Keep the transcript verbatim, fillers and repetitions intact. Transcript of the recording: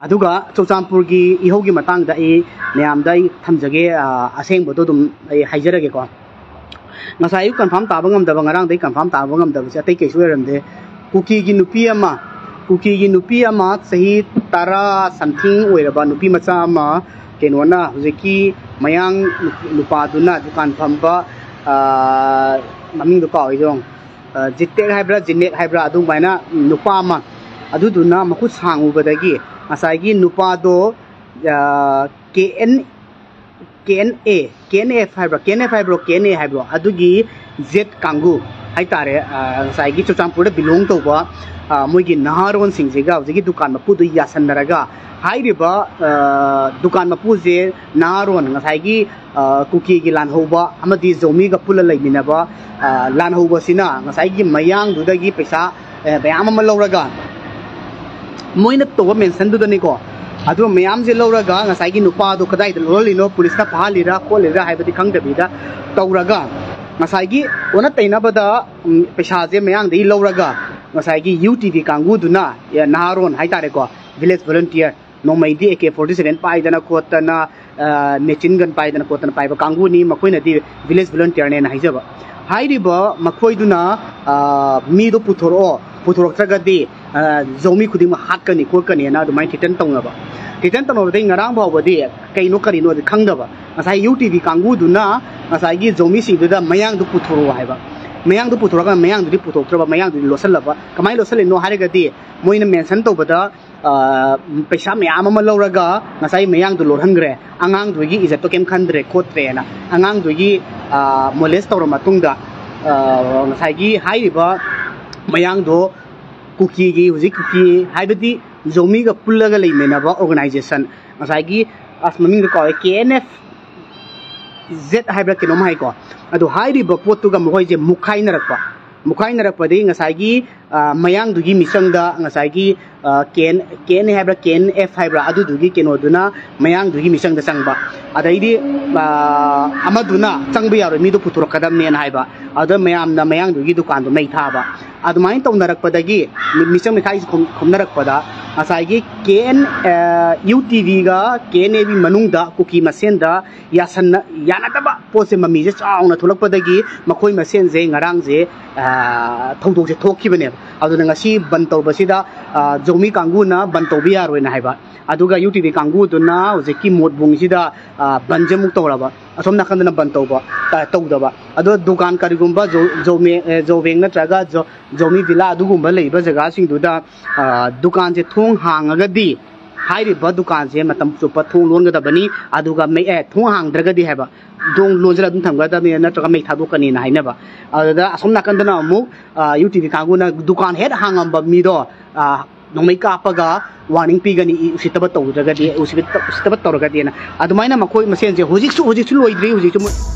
ꯑꯗꯨꯒ ꯆꯨꯔꯆꯥꯟꯄꯨꯔꯒꯤ ꯏꯍꯧꯒꯤ ꯃꯇꯥꯡꯗ ꯑꯩ ꯃꯌꯥꯝꯗ ꯑꯩ ꯊꯝꯖꯒꯦ꯫ ꯑ, ꯑꯁꯦꯡꯕꯗꯣ ꯑꯗꯨꯝ ꯑꯩ ꯍꯥꯏꯖꯔꯒꯦꯀꯣ꯫ ꯉꯁꯥꯏ ꯑꯌꯨꯛ ꯀꯟꯐꯥꯔꯝ ꯇꯥꯕ ꯉꯝꯗꯕ, ꯉꯔꯥꯡꯗꯩ ꯀꯟꯐꯥꯔꯝ ꯇꯥꯕ ꯉꯝꯗꯕꯁꯦ ꯑꯇꯩ ꯀꯩꯁꯨ ꯑꯣꯏꯔꯝꯗꯦ꯫ ꯀꯨꯀꯤꯒꯤ ꯅꯨꯄꯤ ꯑꯃ, ꯀꯨꯀꯤꯒꯤ ꯅꯨꯄꯤ ꯑꯃ, ꯆꯍꯤ ꯇꯔꯥ something ꯑꯣꯏꯔꯕ ꯅꯨꯄꯤ ꯃꯆꯥ ꯑꯃ, ꯀꯩꯅꯣꯅ, ꯍꯧꯖꯤꯛꯀꯤ ꯃꯌꯥꯡ ꯅꯨꯄꯥꯗꯨꯅ ꯗꯨꯀꯥꯟ ꯐꯝꯕ, ꯑ, ꯃꯃꯤꯡꯗꯣ ꯀꯥꯎꯔꯤꯗꯣ ꯌꯦꯡꯉꯣ꯫ ꯑ, ꯖꯤꯇꯦꯛ ꯍꯥꯏꯕ꯭ꯔꯥ, ꯖꯤꯅꯦꯛ ꯍꯥꯏꯕ꯭ꯔꯥ, ꯑꯗꯨꯃꯥꯏꯅ ꯅꯨꯄꯥ ꯑꯃ, ꯑꯗꯨꯗꯨꯅ ꯃꯈꯨꯠ ꯁꯥꯡꯉꯨꯕꯗꯒꯤ ꯉꯁꯥꯏꯒꯤ ꯅꯨꯄꯥꯗꯣ, ꯑ, K N, K N A, K N F ꯍꯥꯏꯕ꯭ꯔꯣ, ꯀꯦ ꯑꯦꯟ ꯑꯦꯐ ꯍꯥꯏꯕ꯭ꯔꯣ, ꯀꯦ ꯑꯦꯟ ꯑꯦ ꯍꯥꯏꯕ꯭ꯔꯣ, ꯑꯗꯨꯒꯤ ꯖꯦꯠ ꯀꯥꯡꯕꯨ ꯍꯥꯏꯇꯥꯔꯦ, ꯑ, ꯉꯁꯥꯏꯒꯤ ꯆꯨꯔꯆꯥꯟꯄꯨꯔꯗ belong ꯇꯧꯕ, ꯑ, ꯃꯣꯏꯒꯤ ꯅꯍꯥꯔꯣꯟꯁꯤꯡꯁꯤꯒ ꯍꯧꯖꯤꯛꯀꯤ ꯗꯨꯀꯥꯟ ꯃꯄꯨꯗꯨ ꯌꯥꯁꯟꯅꯔꯒ, ꯍꯥꯏꯔꯤꯕ, ꯑ, ꯗꯨꯀꯥꯟ ꯃꯄꯨꯁꯦ ꯅꯍꯥꯔꯣꯟ, ꯉꯁꯥꯏꯒꯤ, ꯑ, ꯀꯨꯀꯤꯒꯤ ꯂꯥꯟꯍꯧꯕ ꯑꯃꯗꯤ ꯖꯧꯃꯤꯒ ꯄꯨꯜꯂ ꯂꯩꯃꯤꯟꯅꯕ, ꯑ, ꯂꯥꯟꯍꯧꯕꯁꯤꯅ ꯉꯁꯥꯏꯒꯤ ꯃꯌꯥꯡꯗꯨꯗꯒꯤ ꯄꯩꯁꯥ, ꯑ, ꯃꯌꯥꯝ ꯑꯃ ꯂꯧꯔꯒ, ꯃꯣꯏꯅ ꯇꯧꯕ mentionꯗꯨꯗꯅꯤꯀꯣ, ꯑꯗꯨ ꯃꯌꯥꯝꯁꯦ ꯂꯧꯔꯒ ꯉꯁꯥꯏꯒꯤ ꯅꯨꯄꯥꯗꯣ ꯀꯗꯥꯏꯗ ꯂꯣꯜꯂꯤꯅꯣ, ꯄꯨꯂꯤꯁꯅ ꯐꯥꯍꯜꯂꯤꯔꯥ ꯈꯣꯠꯂꯤꯔꯥ ꯍꯥꯏꯕꯗꯤ ꯈꯪꯗꯕꯤꯗ ꯇꯧꯔꯒ, ꯉꯁꯥꯏꯒꯤ ꯑꯣꯟꯅ ꯇꯩꯅꯕꯗ, ꯎꯝ, ꯄꯩꯁꯥꯁꯦ ꯃꯌꯥꯡꯗꯒꯤ ꯂꯧꯔꯒ ꯉꯁꯥꯏꯒꯤ ꯌꯨ ꯇꯤ ꯚꯤ ꯀꯥꯡꯕꯨꯗꯨꯅ, ꯑꯦ, ꯅꯍꯥꯔꯣꯟ ꯍꯥꯏꯇꯥꯔꯦꯀꯣ, village volunteer, ꯅꯣꯡꯃꯩꯗꯤ A K forty seven ꯄꯥꯏꯗꯅ ꯈꯣꯠꯇꯅ, ꯑ, machine gun ꯄꯥꯏꯗꯅ ꯈꯣꯠꯇꯅ ꯄꯥꯏꯕ ꯀꯥꯡꯕꯨꯅꯤ, ꯃꯈꯣꯏꯅꯗꯤ village volunteerꯅꯦꯅ ꯍꯥꯏꯖꯕ꯫ ꯍꯥꯏꯔꯤꯕ ꯃꯈꯣꯏꯗꯨꯅ, ꯑ, ꯃꯤꯗꯣ ꯄꯨꯊꯣꯔꯛꯑꯣ, ꯄꯨꯊꯣꯔꯛꯇ꯭ꯔꯒꯗꯤ, ꯑ, ꯖꯧꯃꯤ ꯈꯨꯗꯤꯡꯃꯛ ꯍꯥꯠꯀꯅꯤ ꯈꯣꯠꯀꯅꯤꯅ ꯑꯗꯨꯃꯥꯏꯅ threaten ꯇꯧꯅꯕ꯫ Threaten ꯇꯧꯅꯕꯗꯒꯤ ꯉꯔꯥꯡ ꯐꯥꯎꯕꯗꯤ ꯀꯩꯅꯣ ꯀꯔꯤꯅꯣꯗꯤ ꯈꯪꯗꯕ꯫ ꯉꯁꯥꯏ ꯌꯨ ꯇꯤ ꯚꯤ ꯀꯥꯡꯕꯨꯗꯨꯅ ꯉꯁꯥꯏꯒꯤ ꯖꯧꯃꯤꯁꯤꯡꯗꯨꯗ ꯃꯌꯥꯡꯗꯨ ꯄꯨꯊꯣꯔꯛꯑꯣ ꯍꯥꯏꯕ꯫ ꯃꯌꯥꯡꯗꯨ ꯄꯨꯊꯣꯔꯛꯑꯒ ꯃꯌꯥꯡꯗꯨꯗꯤ ꯄꯨꯊꯣꯛꯇ꯭ꯔꯕ, ꯃꯌꯥꯡꯗꯨꯗꯤ ꯂꯣꯠꯁꯤꯜꯂꯕ꯫ ꯀꯃꯥꯏꯅ ꯂꯣꯠꯁꯤꯜꯂꯤꯅꯣ ꯍꯥꯏꯔꯒꯗꯤ, ꯃꯣꯏꯅ mention ꯇꯧꯕꯗ, ꯑ, ꯄꯩꯁꯥ ꯃꯌꯥꯝ ꯑꯃ ꯂꯧꯔꯒ ꯉꯁꯥꯏ ꯃꯌꯥꯡꯗꯣ ꯂꯣꯠꯍꯟꯈ꯭ꯔꯦ, ꯑꯉꯥꯡꯗꯨꯒꯤ ꯏꯖꯠꯇꯣ ꯀꯩꯝ ꯈꯟꯗ꯭ꯔꯦ ꯈꯣꯠꯇ꯭ꯔꯦꯅ, ꯑꯉꯥꯡꯗꯨꯒꯤ, ꯑ, molest ꯇꯧꯔ ꯃꯇꯨꯡꯗ, ꯑ, ꯉꯁꯥꯏꯒꯤ ꯍꯥꯏꯔꯤꯕ ꯃꯌꯥꯡꯗꯣ ꯀꯨꯀꯤꯒꯤ, ꯍꯧꯖꯤꯛ ꯀꯨꯀꯤ ꯍꯥꯏꯕꯗꯤ ꯖꯧꯃꯤꯒ ꯄꯨꯜꯂꯒ ꯂꯩꯃꯤꯟꯅꯕ organization, ꯉꯁꯥꯏꯒꯤ, ꯑꯁ, ꯃꯃꯤꯡꯗꯣ ꯀꯥꯎꯔꯦ, ꯀꯦ ꯑꯦꯟ ꯑꯦꯐ ꯖꯦꯠ ꯍꯥꯏꯕ꯭ꯔꯥ ꯀꯩꯅꯣꯝ ꯍꯥꯏꯀꯣ, ꯑꯗꯨ ꯍꯥꯏꯔꯤꯕ ꯄꯣꯠꯇꯨꯒ ꯃꯈꯣꯏꯁꯦ ꯃꯨꯛꯈꯥꯏꯅꯔꯛꯄ꯫ ꯃꯨꯛꯈꯥꯏꯅꯔꯛꯄꯗꯒꯤ ꯉꯁꯥꯏꯒꯤ, ꯑ, ꯃꯌꯥꯡꯗꯨꯒꯤ ꯃꯤꯆꯪꯗ ꯉꯁꯥꯏꯒꯤ, ꯑ, ꯀꯦ ꯑꯦꯟ, ꯀꯦ ꯑꯦꯟ ꯑꯦ ꯍꯥꯏꯕ꯭ꯔꯥ, ꯀꯦ ꯑꯦꯟ ꯑꯦꯐ ꯍꯥꯏꯕ꯭ꯔꯥ, ꯑꯗꯨꯗꯨꯒꯤ ꯀꯩꯅꯣꯗꯨꯅ ꯃꯌꯥꯡꯗꯨꯒꯤ ꯃꯤꯆꯪꯗ ꯆꯪꯕ꯫ ꯑꯗꯩꯗꯤ, ꯑ, ꯑꯃꯗꯨꯅ ꯆꯪꯕ ꯌꯥꯔꯣꯏ, ꯃꯤꯗꯣ ꯄꯨꯊꯣꯔꯛꯀꯗꯕꯅꯦꯅ ꯍꯥꯏꯕ꯫ ꯑꯗꯨꯗ ꯃꯌꯥꯝꯅ ꯃꯌꯥꯡꯗꯨꯒꯤ ꯗꯨꯀꯥꯟꯗꯣ ꯃꯩ ꯊꯥꯕ꯫ ꯑꯗꯨꯃꯥꯏꯅ ꯇꯧꯅꯔꯛꯄꯗꯒꯤ, ꯃꯤ- ꯃꯤꯆꯪ ꯃꯤꯈꯥꯏꯁꯤ ꯈꯣꯝ- ꯈꯣꯝꯅꯔꯛꯄꯗ, ꯉꯁꯥꯏꯒꯤ ꯀꯦ ꯑꯦꯟ, ꯑ, ꯌꯨ ꯇꯤ ꯚꯤꯒ ꯀꯦ ꯑꯦꯟ ꯑꯦ ꯕꯤ ꯃꯅꯨꯡꯗ ꯀꯨꯀꯤ ꯃꯁꯦꯟꯗ ꯌꯥꯁꯟꯅ- ꯌꯥꯅꯗꯕ ꯄꯣꯠꯁꯦ, ꯃꯃꯤꯁꯦ ꯆꯥꯎꯅ ꯊꯣꯛꯂꯛꯄꯗꯒꯤ ꯃꯈꯣꯏ ꯃꯁꯦꯟꯁꯦ ꯉꯔꯥꯡꯁꯦ, ꯑ, ꯊꯧꯗꯣꯛꯁꯦ ꯊꯣꯛꯈꯤꯕꯅꯦꯕ꯫ ꯑꯗꯨꯅ ꯉꯁꯤ ꯕꯟ ꯇꯧꯕꯁꯤꯗ, ꯑ, ꯖꯧꯃꯤ ꯀꯥꯡꯕꯨꯅ ꯕꯟ ꯇꯧꯕ ꯌꯥꯔꯣꯏꯅ ꯍꯥꯏꯕ, ꯑꯗꯨꯒ ꯌꯨ ꯇꯤ ꯚꯤ ꯀꯥꯡꯕꯨꯗꯨꯅ ꯍꯧꯖꯤꯛꯀꯤ ꯃꯣꯠꯕꯨꯡꯁꯤꯗ, ꯑ, ꯕꯟꯁꯦ ꯑꯃꯨꯛ ꯇꯧꯔꯕ, ꯑꯁꯣꯝ ꯅꯥꯀꯟꯗꯅ ꯕꯟ ꯇꯧꯕ, ꯑ, ꯇꯧꯗꯕ꯫ ꯑꯗꯣ ꯗꯨꯀꯥꯟ ꯀꯔꯤꯒꯨꯝꯕ ꯖꯧ- ꯖꯧꯃꯦ- ꯑ, ꯖꯧꯕꯦꯡ ꯅꯠꯇ꯭ꯔꯒ ꯖꯧ- ꯖꯧꯃꯤ ꯚꯤꯂꯥ ꯑꯗꯨꯒꯨꯝꯕ ꯂꯩꯕ ꯖꯒꯥꯁꯤꯡꯗꯨꯗ, ꯑ, ꯗꯨꯀꯥꯟꯁꯦ ꯊꯣꯡ ꯍꯥꯡꯉꯒꯗꯤ, ꯍꯥꯏꯔꯤꯕ ꯗꯨꯀꯥꯟꯁꯦ ꯃꯇꯝ ꯆꯨꯞꯄ ꯊꯣꯡ ꯂꯣꯟꯒꯗꯕꯅꯤ꯫ ꯑꯗꯨꯒ ꯃꯩ- ꯑꯦ, ꯊꯣꯡ ꯍꯥꯡꯗ꯭ꯔꯒꯗꯤ ꯍꯥꯏꯕ, ꯊꯣꯡ ꯂꯣꯟꯁꯤꯜꯂ ꯑꯗꯨꯝ ꯊꯝꯒꯗꯕꯅꯤ, ꯅꯠꯇ꯭ꯔꯒ ꯃꯩ ꯊꯥꯗꯣꯛꯀꯅꯤꯅ ꯍꯥꯏꯅꯕ꯫ ꯑꯗꯨꯗ ꯑꯁꯣꯝ ꯅꯥꯀꯟꯗꯅ ꯑꯃꯨꯛ, ꯑ, ꯌꯨ ꯇꯤ ꯚꯤ ꯀꯥꯡꯕꯨꯅ ꯗꯨꯀꯥꯟ ꯍꯦꯛ ꯍꯥꯡꯉꯝꯕ ꯃꯤꯗꯣ, ꯑ, ꯅꯣꯡꯃꯩ ꯀꯥꯞꯄꯒ ꯋꯥꯔꯅꯤꯡ ꯄꯤꯒꯅꯤ, ꯏ- ꯎꯁꯤꯠꯇꯕ ꯇꯧꯗ꯭ꯔꯒꯗꯤ, ꯎꯁꯤꯠꯇ- ꯎꯁꯤꯠꯇꯕ ꯇꯧꯔꯒꯗꯤꯅ꯫ ꯑꯗꯨꯃꯥꯏꯅ ꯃꯈꯣꯏ ꯃꯁꯦꯟꯁꯦ ꯍꯧꯖꯤꯛꯁꯨ, ꯍꯧꯖꯤꯛꯁꯨ ꯂꯣꯏꯗ꯭ꯔꯤ, ꯍꯧꯖꯤꯛꯁꯨ ꯃꯣꯏ